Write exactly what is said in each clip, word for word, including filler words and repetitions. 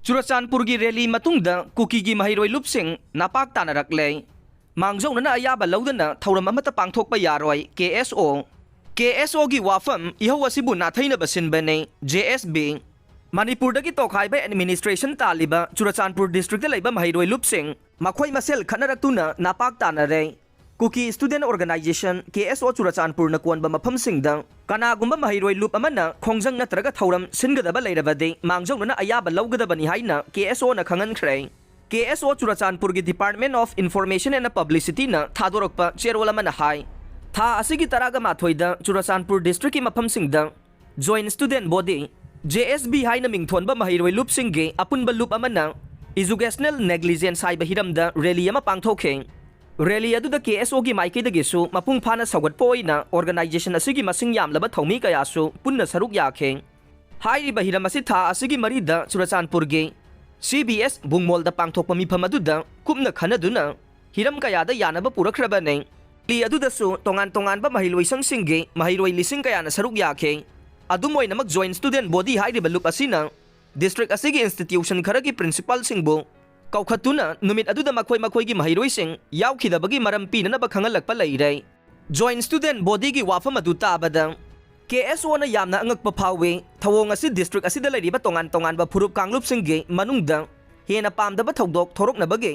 ꯆꯨꯔꯆꯥꯟꯄꯨꯔꯒꯤ ꯔꯦꯂꯤ ꯃꯇꯨꯡꯗ ꯀꯨꯀꯤꯒꯤ ꯃꯍꯩꯔꯣꯏ ꯂꯨꯞꯁꯤꯡ ꯅꯥꯄꯥꯛ ꯇꯥꯅꯔꯛꯂꯦ꯫ ꯃꯥꯡꯖꯧꯅꯅ ꯑꯌꯥꯕ ꯂꯧꯗꯅ ꯊꯧꯔꯝ ꯑꯃꯠꯇ ꯄꯥꯡꯊꯣꯛꯄ ꯌꯥꯔꯣꯏ, ꯀꯦ ꯑꯦꯁ ꯑꯣ꯫ ꯀꯦ ꯑꯦꯁ ꯑꯣꯒꯤ ꯋꯥꯐꯝ ꯏꯍꯧ ꯑꯁꯤꯕꯨ ꯅꯥꯊꯩꯅꯕ ꯁꯤꯟꯕꯅꯤ, ꯖꯦ ꯑꯦꯁ ꯕꯤ꯫ ꯃꯅꯤꯄꯨꯔꯗꯒꯤ ꯇꯣꯈꯥꯏꯕ ꯑꯦꯗꯃꯤꯅꯤꯁꯇ꯭ꯔꯦꯁꯟ ꯇꯥꯜꯂꯤꯕ ꯆꯨꯔꯆꯥꯟꯄꯨꯔ ꯗꯤꯁꯇ꯭ꯔꯤꯛꯇ ꯂꯩꯕ ꯃꯍꯩꯔꯣꯏ ꯂꯨꯞꯁꯤꯡ ꯃꯈꯣꯏ ꯃꯁꯦꯜ ꯈꯠꯅꯔꯛꯇꯨꯅ ꯅꯥꯄꯥꯛ ꯇꯥꯅꯔꯦ꯫ ꯀꯨꯀꯤ ꯁ꯭ꯇꯨꯗꯦꯟꯠ ꯑꯣꯔꯒꯅꯥꯏꯖꯦꯁꯟ, ꯀꯦ ꯑꯦꯁ ꯑꯣ, ꯆꯨꯔꯆꯥꯟꯄꯨꯔꯅ ꯀꯣꯟꯕ ꯃꯐꯝꯁꯤꯡꯗ ꯀꯅꯥꯒꯨꯝꯕ ꯃꯍꯩꯔꯣꯏ ꯂꯨꯞ ꯑꯃꯅ ꯈꯣꯡꯖꯪ ꯅꯠꯇ꯭ꯔꯒ ꯊꯧꯔꯝ ꯁꯤꯟꯒꯗꯕ ꯂꯩꯔꯕꯗꯤ ꯃꯥꯡꯖꯧꯅꯅ ꯑꯌꯥꯕ ꯂꯧꯒꯗꯕꯅꯤ ꯍꯥꯏꯅ ꯀꯦ ꯑꯦꯁ ꯑꯣꯅ ꯈꯪꯍꯟꯈ꯭ꯔꯦ꯫ ꯀꯦ ꯑꯦꯁ ꯑꯣ ꯆꯨꯔꯆꯥꯟꯄꯨꯔꯒꯤ Department of Information and Publicityꯅ ꯊꯥꯗꯣꯔꯛꯄ ꯆꯦꯔꯣꯜ ꯑꯃꯅ ꯍꯥꯏ, ꯊꯥ ꯑꯁꯤꯒꯤ ꯇꯔꯥꯒ ꯃꯥꯊꯣꯏꯗ ꯆꯨꯔꯆꯥꯟꯄꯨꯔ ꯗꯤꯁꯇ꯭ꯔꯤꯛꯀꯤ ꯃꯐꯝꯁꯤꯡꯗ Joint Student Body, J S B ꯍꯥꯏꯅ ꯃꯤꯡꯊꯣꯟꯕ ꯃꯍꯩꯔꯣꯏ ꯂꯨꯞꯁꯤꯡꯒꯤ ꯑꯄꯨꯟꯕ ꯂꯨꯞ ꯑꯃꯅ Educational Negligence ꯍꯥꯏꯕ ꯍꯤꯔꯝꯗ ꯔꯦꯂꯤ ꯑꯃ ꯄꯥꯡꯊꯣꯛꯈꯤ꯫ ꯔꯦꯂꯤ ꯑꯗꯨꯗ ꯀꯦ ꯑꯦꯁ ꯑꯣꯒꯤ ꯃꯥꯏꯀꯩꯗꯒꯤꯁꯨ ꯃꯄꯨꯡ ꯐꯥꯅ ꯁꯧꯒꯠꯄ ꯑꯣꯏꯅ ꯑꯣꯔꯒꯅꯥꯏꯖꯦꯁꯟ ꯑꯁꯤꯒꯤ ꯃꯁꯤꯡ ꯌꯥꯝꯂꯕ ꯊꯧꯃꯤ ꯀꯌꯥꯁꯨ ꯄꯨꯟꯅ ꯁꯔꯨꯛ ꯌꯥꯈꯤ꯫ ꯍꯥꯏꯔꯤꯕ ꯍꯤꯔꯝ ꯑꯁꯤ ꯊꯥ ꯑꯁꯤꯒꯤ ꯃꯔꯤꯗ ꯆꯨꯔꯆꯥꯟꯄꯨꯔꯒꯤ ꯁꯤ ꯕꯤ ꯑꯦꯁ ꯕꯨꯡꯃꯣꯜꯗ ꯄꯥꯡꯊꯣꯛꯄ ꯃꯤꯐꯝ ꯑꯗꯨꯗ ꯀꯨꯞꯅ ꯈꯟꯅꯗꯨꯅ ꯍꯤꯔꯝ ꯀꯌꯥꯗ ꯌꯥꯅꯕ ꯄꯨꯔꯛꯈ꯭ꯔꯕꯅꯤ꯫ ꯔꯦꯂꯤ ꯑꯗꯨꯗꯁꯨ ꯇꯣꯉꯥꯟ ꯇꯣꯉꯥꯟꯕ ꯃꯍꯩꯂꯣꯏꯁꯪꯁꯤꯡꯒꯤ ꯃꯍꯩꯔꯣꯏ ꯂꯤꯁꯤꯡ ꯀꯌꯥꯅ ꯁꯔꯨꯛ ꯌꯥꯈꯤ꯫ ꯑꯗꯨꯝ ꯑꯣꯏꯅꯃꯛ Joint Student Body ꯍꯥꯏꯔꯤꯕ ꯂꯨꯞ ꯑꯁꯤꯅ ꯗꯤꯁꯇ꯭ꯔꯤꯛ ꯑꯁꯤꯒꯤ ꯏꯟꯁꯇꯤꯇ꯭ꯌꯨꯁꯟ ꯈꯔꯒꯤ ꯄ꯭ꯔꯤꯟꯁꯤꯄꯥꯜꯁꯤꯡꯕꯨ ꯀꯧꯈꯠꯇꯨꯅ ꯅꯨꯃꯤꯠ ꯑꯗꯨꯗ ꯃꯈꯣꯏ ꯃꯈꯣꯏꯒꯤ ꯃꯍꯩꯔꯣꯏꯁꯤꯡ ꯌꯥꯎꯈꯤꯗꯕꯒꯤ ꯃꯔꯝ ꯄꯤꯅꯅꯕ ꯈꯪꯍꯜꯂꯛꯄ ꯂꯩꯔꯦ꯫ Joint Student Bodyꯒꯤ ꯋꯥꯐꯝ ꯑꯗꯨ ꯇꯥꯕꯗ ꯀꯦ ꯑꯦꯁ ꯑꯣꯅ ꯌꯥꯝꯅ ꯑꯉꯛꯄ ꯐꯥꯎꯏ꯫ ꯊꯧꯑꯣꯡ ꯑꯁꯤ ꯗꯤꯁꯇ꯭ꯔꯤꯛ ꯑꯁꯤꯗ ꯂꯩꯔꯤꯕ ꯇꯣꯉꯥꯟ ꯇꯣꯉꯥꯟꯕ ꯐꯨꯔꯨꯞ ꯀꯥꯡꯂꯨꯞꯁꯤꯡꯒꯤ ꯃꯅꯨꯡꯗ ꯍꯦꯟꯅ ꯄꯥꯝꯗꯕ ꯊꯧꯗꯣꯛ ꯊꯣꯔꯛꯅꯕꯒꯤ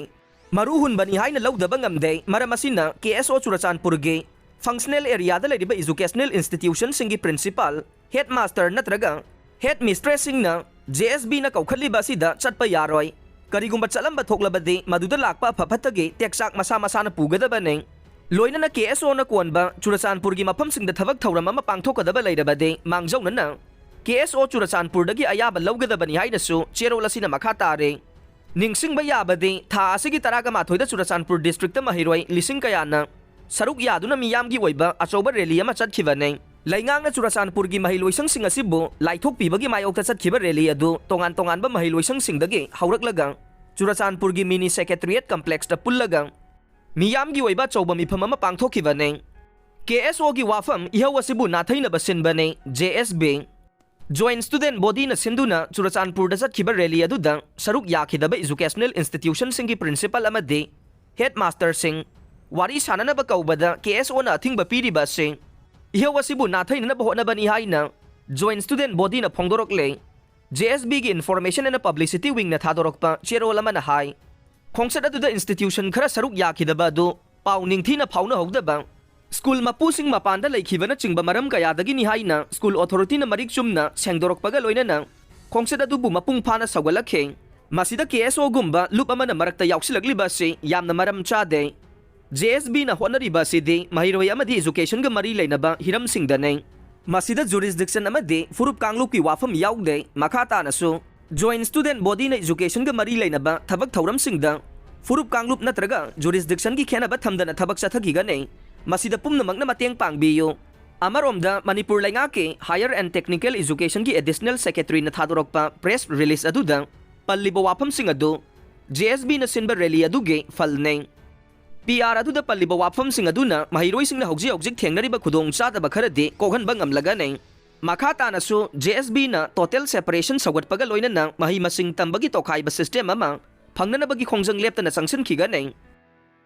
ꯃꯔꯨ ꯍꯨꯟꯕꯅꯤ ꯍꯥꯏꯅ ꯂꯧꯗꯕ ꯉꯝꯗꯦ꯫ ꯃꯔꯝ ꯑꯁꯤꯅ ꯀꯦ ꯑꯦꯁ ꯑꯣ ꯆꯨꯔꯆꯥꯟꯄꯨꯔꯒꯤ ꯐꯪꯁꯅꯦꯜ ꯑꯦꯔꯤꯌꯥꯗ ꯂꯩꯔꯤꯕ ꯏꯖꯨꯀꯦꯁꯅꯦꯜ ꯏꯟꯁꯇꯤꯇ꯭ꯌꯨꯁꯟꯁꯤꯡꯒꯤ ꯄ꯭ꯔꯤꯟꯁꯤꯄꯥꯜ, ꯍꯦꯗꯃꯥꯁꯇꯔ ꯅꯠꯇ꯭ꯔꯒ ꯍꯦꯗ ꯃꯤꯁꯇ꯭ꯔꯦꯁꯁꯤꯡꯅ ꯖꯦ ꯑꯦꯁ ꯕꯤꯅ ꯀꯧꯈꯠꯂꯤꯕ ꯑꯁꯤꯗ ꯆꯠꯄ ꯌꯥꯔꯣꯏ꯫ ꯀꯔꯤꯒꯨꯝꯕ ꯆꯠꯂꯝꯕ ꯊꯣꯛꯂꯕꯗꯤ ꯃꯗꯨꯗ ꯂꯥꯛꯄ ꯑꯐ ꯐꯠꯇꯒꯤ ꯇꯦꯛꯆꯥꯛ ꯃꯁꯥ ꯃꯁꯥꯅ ꯄꯨꯒꯗꯕꯅꯤ꯫ ꯂꯣꯏꯅꯅ ꯀꯦ ꯑꯦꯁ ꯑꯣꯅ ꯀꯣꯟꯕ ꯆꯨꯔꯆꯥꯟꯄꯨꯔꯒꯤ ꯃꯐꯝꯁꯤꯡꯗ ꯊꯕꯛ ꯊꯧꯔꯝ ꯑꯃ ꯄꯥꯡꯊꯣꯛꯀꯗꯕ ꯂꯩꯔꯕꯗꯤ ꯃꯥꯡꯖꯧꯅꯅ ꯀꯦ ꯑꯦꯁ ꯑꯣ ꯆꯨꯔꯆꯥꯟꯄꯨꯔꯗꯒꯤ ꯑꯌꯥꯕ ꯂꯧꯒꯗꯕꯅꯤ ꯍꯥꯏꯅꯁꯨ ꯆꯦꯔꯣꯜ ꯑꯁꯤꯅ ꯃꯈꯥ ꯇꯥꯔꯤ꯫ ꯅꯤꯡꯁꯤꯡꯕ ꯌꯥꯕꯗꯤ ꯊꯥ ꯑꯁꯤꯒꯤ ꯇꯔꯥꯒ ꯃꯥꯊꯣꯏꯗ ꯆꯨꯔꯆꯥꯟꯄꯨꯔ ꯗꯤꯁꯇ꯭ꯔꯤꯛꯇ ꯃꯍꯩꯔꯣꯏ ꯂꯤꯁꯤꯡ ꯀꯌꯥꯅ ꯁꯔꯨꯛ ꯌꯥꯗꯨꯅ ꯃꯤꯌꯥꯝꯒꯤ ꯑꯣꯏꯕ ꯑꯆꯧꯕ ꯔꯦꯂꯤ ꯑꯃ ꯆꯠꯈꯤꯕꯅꯤ꯫ ꯂꯩꯉꯥꯛꯅ ꯆꯨꯔꯆꯥꯟꯄꯨꯔꯒꯤ ꯃꯍꯩꯂꯣꯏꯁꯪꯁꯤꯡ ꯑꯁꯤꯕꯨ ꯂꯥꯏꯊꯣꯛꯄꯤꯕꯒꯤ ꯃꯥꯌꯣꯛꯇ ꯆꯠꯈꯤꯕ ꯔꯦꯂꯤ ꯑꯗꯨ ꯇꯣꯉꯥꯟ ꯇꯣꯉꯥꯟꯕ ꯃꯍꯩꯂꯣꯏꯁꯪꯁꯤꯡꯗꯒꯤ ꯍꯧꯔꯛꯂꯒ ꯆꯨꯔꯆꯥꯟꯄꯨꯔꯒꯤ ꯃꯤꯅꯤ ꯁꯦꯀ꯭ꯔꯦꯇꯔꯤꯌꯦꯠ ꯀꯝꯄ꯭ꯂꯦꯛꯁꯇ ꯄꯨꯜꯂꯒ ꯃꯤꯌꯥꯝꯒꯤ ꯑꯣꯏꯕ ꯑꯆꯧꯕ ꯃꯤꯐꯝ ꯑꯃ ꯄꯥꯡꯊꯣꯛꯈꯤꯕꯅꯤ꯫ ꯀꯦ ꯑꯦꯁ ꯑꯣꯒꯤ ꯋꯥꯐꯝ ꯏꯍꯧ ꯑꯁꯤꯕꯨ ꯅꯥꯊꯩꯅꯕ ꯁꯤꯟꯕꯅꯤ, J S B. Joint Student Bodyꯅ ꯁꯤꯟꯗꯨꯅ ꯆꯨꯔꯆꯥꯟꯄꯨꯔꯗ ꯆꯠꯈꯤꯕ rally ꯑꯗꯨꯗ ꯁꯔꯨꯛ ꯌꯥꯈꯤꯗꯕ educational institutionꯁꯤꯡꯒꯤ principal ꯑꯃꯗꯤ headmasterꯁꯤꯡ ꯋꯥꯔꯤ ꯁꯥꯟꯅꯅꯕ ꯀꯧꯕꯗ KSOꯅ ꯑꯊꯤꯡꯕ ꯄꯤꯔꯤꯕ ꯑꯁꯤ ꯏꯍꯧ ꯑꯁꯤꯕꯨ ꯅꯥꯊꯩꯅꯅꯕ ꯍꯣꯠꯅꯕꯅꯤ ꯍꯥꯏꯅ Joint Student Bodyꯅ ꯐꯣꯡꯗꯣꯔꯛꯂꯦ꯫ JSBꯒꯤ Information and Publicity Wingꯅ ꯊꯥꯗꯣꯔꯛꯄ ꯆꯦꯔꯣꯜ ꯑꯃꯅ ꯍꯥꯏ, ꯈꯣꯡꯆꯠ ꯑꯗꯨꯗ institution ꯈꯔ ꯁꯔꯨꯛ ꯌꯥꯈꯤꯗꯕ ꯑꯗꯨ ꯄꯥꯎ ꯅꯤꯡꯊꯤꯅ ꯐꯥꯎꯅꯍꯧꯗꯕ, school ꯃꯄꯨꯁꯤꯡ ꯃꯄꯥꯟꯗ ꯂꯩꯈꯤꯕꯅꯆꯤꯡꯕ ꯃꯔꯝ ꯀꯌꯥꯗꯒꯤꯅꯤ ꯍꯥꯏꯅ school authorityꯅ ꯃꯔꯤꯛ ꯆꯨꯝꯅ ꯁꯦꯡꯗꯣꯔꯛꯄꯒ ꯂꯣꯏꯅꯅ ꯈꯣꯡꯆꯠ ꯑꯗꯨꯕꯨ ꯃꯄꯨꯡ ꯐꯥꯅ ꯁꯧꯒꯠꯂꯛꯈꯤ꯫ ꯃꯁꯤꯗ KSOꯒꯨꯝꯕ ꯂꯨꯞ ꯑꯃꯅ ꯃꯔꯛꯇ ꯌꯥꯎꯁꯤꯜꯂꯛꯂꯤꯕ ꯑꯁꯤ ꯌꯥꯝꯅ ꯃꯔꯝ ꯆꯥꯗꯦ꯫ JSBꯅ ꯍꯣꯠꯅꯔꯤꯕ ꯑꯁꯤꯗꯤ ꯃꯍꯩꯔꯣꯏ ꯑꯃꯗꯤ educationꯒ ꯃꯔꯤ ꯂꯩꯅꯕ ꯍꯤꯔꯝꯁꯤꯡꯗꯅꯤ꯫ ꯃꯁꯤꯗ jurisdiction ꯑꯃꯗꯤ ꯐꯨꯔꯨꯞ ꯀꯥꯡꯂꯨꯞꯀꯤ ꯋꯥꯐꯝ ꯌꯥꯎꯗꯦ꯫ ꯃꯈꯥ ꯇꯥꯅꯁꯨ, Joint Student Bodyꯅ educationꯒ ꯃꯔꯤ ꯂꯩꯅꯕ ꯊꯕꯛ ꯊꯧꯔꯝꯁꯤꯡꯗ ꯐꯨꯔꯨꯞ ꯀꯥꯡꯂꯨꯞ ꯅꯠꯇ꯭ꯔꯒ jurisdictionꯒꯤ ꯈꯦꯠꯅꯕ ꯊꯝꯗꯅ ꯊꯕꯛ ꯆꯠꯊꯈꯤꯒꯅꯤ꯫ ꯃꯁꯤꯗ ꯄꯨꯝꯅꯃꯛꯅ ꯃꯇꯦꯡ ꯄꯥꯡꯕꯤꯌꯨ꯫ ꯑꯃꯔꯣꯝꯗ, ꯃꯅꯤꯄꯨꯔ ꯂꯩꯉꯥꯛꯀꯤ Higher and Technical Educationꯒꯤ Additional Secretaryꯅ ꯊꯥꯗꯣꯔꯛꯄ press release ꯑꯗꯨꯗ ꯄꯜꯂꯤꯕ ꯋꯥꯐꯝꯁꯤꯡ ꯑꯗꯨ JSBꯅ ꯁꯤꯟꯕ rally ꯑꯗꯨꯒꯤ ꯐꯜꯅꯤ꯫ PR ꯑꯗꯨꯗ ꯄꯜꯂꯤꯕ ꯋꯥꯐꯝꯁꯤꯡ ꯑꯗꯨꯅ ꯃꯍꯩꯔꯣꯏꯁꯤꯡꯅ ꯍꯧꯖꯤꯛ ꯍꯧꯖꯤꯛ ꯊꯦꯡꯅꯔꯤꯕ ꯈꯨꯗꯣꯡꯆꯥꯗꯕ ꯈꯔꯗꯤ ꯀꯣꯛꯍꯟꯕ ꯉꯝꯂꯒꯅꯤ꯫ ꯃꯈꯥ ꯇꯥꯅꯁꯨ, JSBꯅ total separation ꯁꯧꯒꯠꯄꯒ ꯂꯣꯏꯅꯅ ꯃꯍꯩ ꯃꯁꯤꯡ ꯇꯝꯕꯒꯤ ꯇꯣꯈꯥꯏꯕ system ꯑꯃ ꯐꯪꯅꯅꯕꯒꯤ ꯈꯣꯡꯖꯪ ꯂꯦꯞꯇꯅ ꯆꯪꯁꯤꯟꯈꯤꯒꯅꯤ꯫